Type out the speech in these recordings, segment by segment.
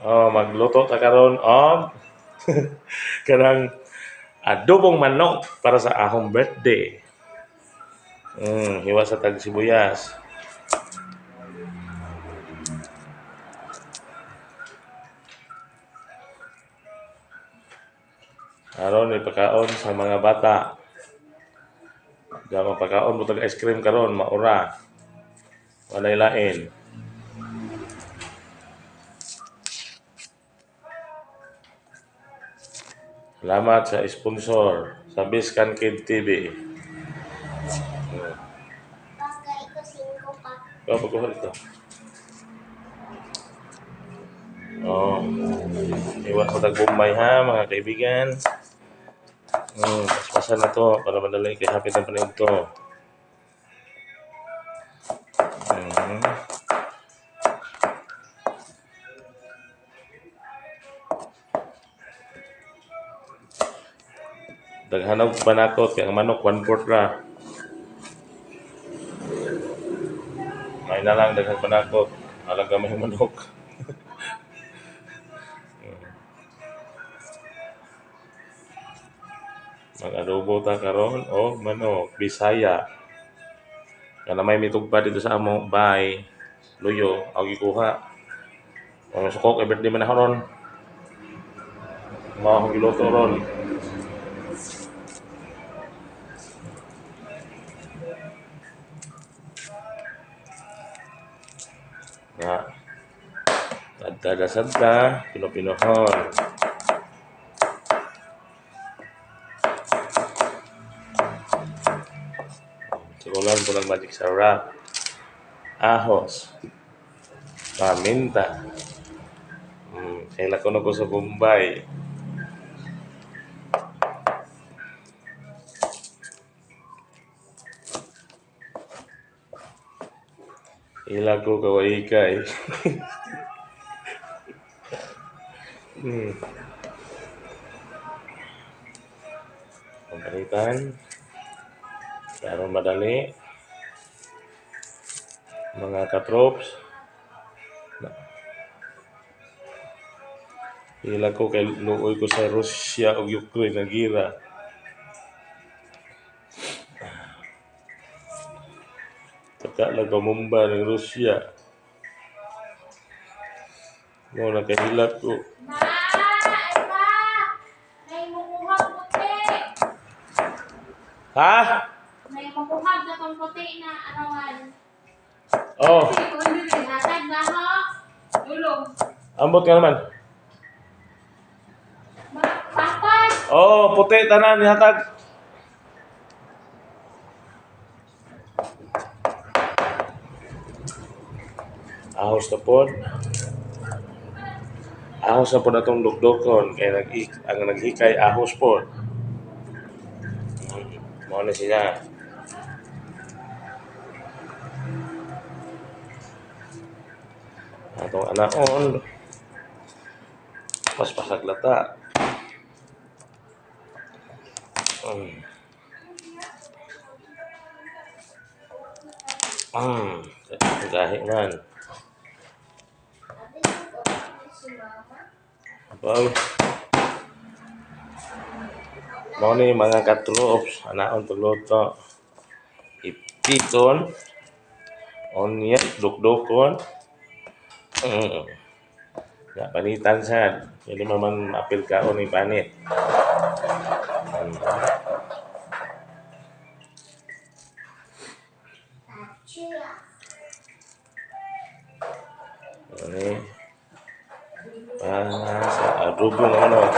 Oh, magluto ta karon og kanang adobong manok para sa akong birthday. Hiwa sa tag sibuyas. Aron ipakaon sa mga bata. Di mapakaon mo tag ice cream karon, maura. Walay lain. Salamat sa sponsor sa Biskan Kid TV. Bagay ko 5 pa. Oh, pagkuha dito. Oh. Iwas sa tag-Bombay ha, mga kaibigan. Paspasan na to para madali kay hapit ang paniud to. Daghanog panakot kay ang manok 1/4 ra. May na lang daghang panakot, alang gamay ang manok. Mag-adobo ta karon og manok Bisaya. Kana may mitugpa dito sa amo, bye. Luyo, ako gikuha. Ang suko kay birthday man na ron. Mao akong giluto ron. Na. Tadtada sadta, pino-pinohon. Sikulan po ng magic sarap. Ahos. Paminta. Kaila ko na ko sa Bombay. Ila ko kawaikay. Pagpalitan. Pero madali. Mga katrops. Ila ko kay luoy ko sa Russia ug Ukraine nga gira. Taka lang pamumba ng Russia. Mo na kahilak ko. Ma! Emma! May mukuhag puti! Ha? May mukuhag na tong puti na arawan. Oh, Hatag na ho. Dulog. ambot ka naman. Papas! Oh, puti tanan nihatag. Ahos na pod. Ahos na pod atong dukdukon kay nag ang naghikay ahos pod. Mao na sila. Atong anaon. Paspasag lata. Gahi man. Abi ko si mama. Pag mao ni mga katroops, anaon pagluto. Ipiton, onion, dukdukon. Ya, panitan sad. Dili man man apil kaon ni panit. Achia. Ani para sa adobo nga manok.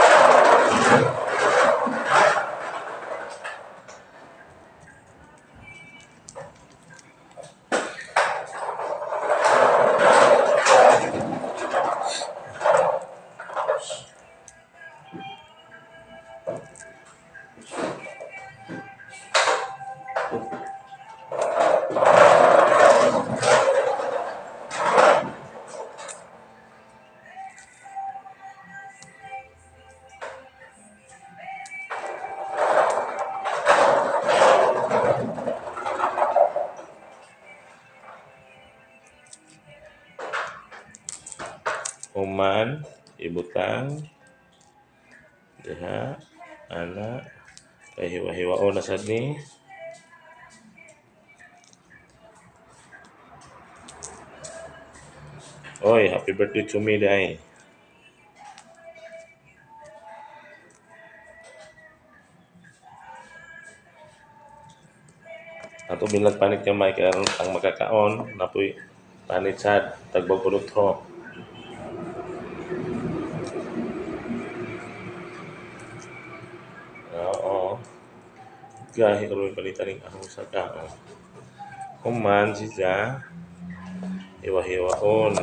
Human. Ibutang diha ana kay hiwa-hiwaon na sad ni. Oy, happy birthday to me day. Ato bilag panit kamay kay aron ang makakaon napoy panit sad tagbog produkto. Oo. Gahi karon palitan ning ahong sa kao. Human siya hiwa-hiwaon.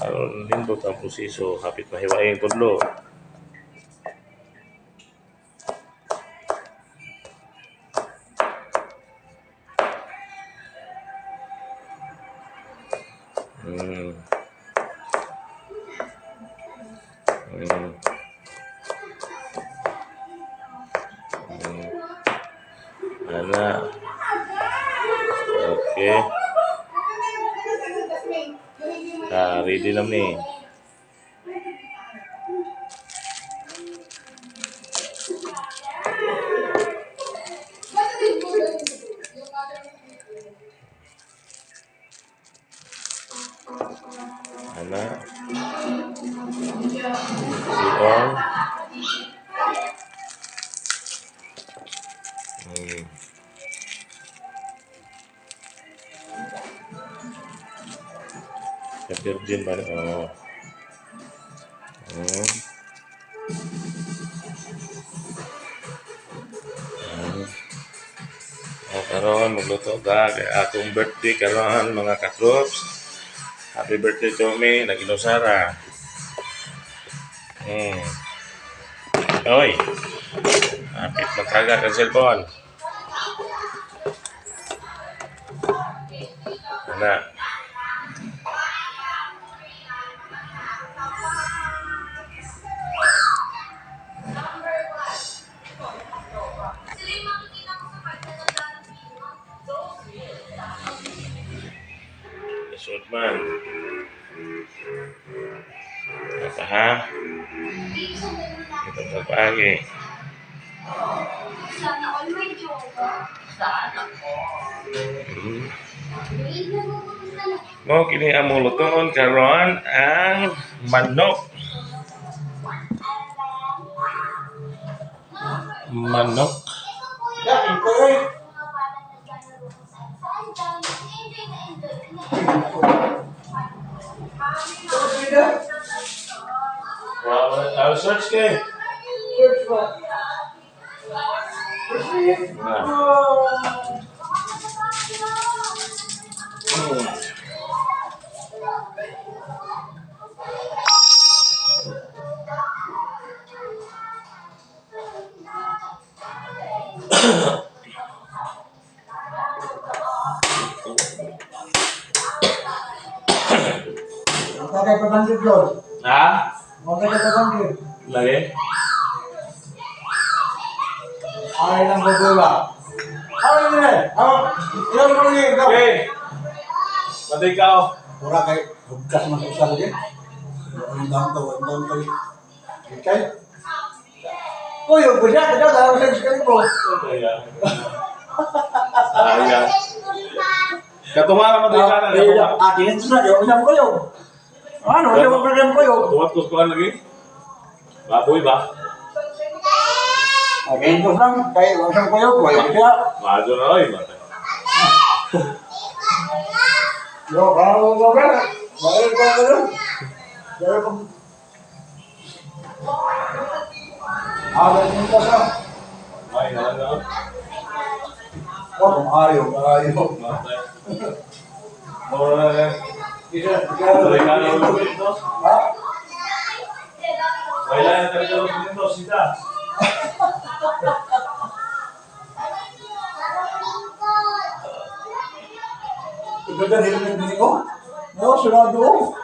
Aron nindot ang proseso hapit mahiwain tudlo. Mm. Mm. Mm. Ana. Okay. Ah, ready na ni. Ana. See all. Mm. Virgin ba ni? Oo. Mm. Mm. O karon magluto ta kay akong birthday karon mga katroops. Happy birthday to me, naginusara. Mm. Oy. Hapit magkagat ang cellphone. Ana. Sila yung makikita ko sa pagtatanda ng video. Lisod man. Ito ha. Ito sa paagi. Sana all may jowa. Sana all. Mm. Mo kini among lutoon karon ang manok. Manok. Wow, search kay. Search what? Ah. Mm. Mga kay pabangkit yun. Ha? Mga kay pabangkit. Lagi? Ay lang gugula. Ay nila. Ah, ilan mo ni ikaw? Okay. Matay ka oh. Ora kay hugkas man sa lagi. Ang dam to, ang dam to. Okay. Uy, yung busya, kaya daraw sa screen mo. Ay, Katunga naman tayo ka na. Ah, tingin sa yo, usap ko yun. Ano, usap ko yun. Tuwat ko sa lagi. Baboy ba? Okay, ito lang, kay usap ko yun, kaya siya. Majo na oy. Matay. Yo, kalau ko ba? Bakit ko ko? Pero kung Ah, ganun ko sa. Ay, ano? Oh, kung ayaw, ayaw. Matay. Mora na. Isa, Matay ka na ulit, no? Ha? Wala na talaga ulit nito, sita. Ito na nililin ko. No, sarado.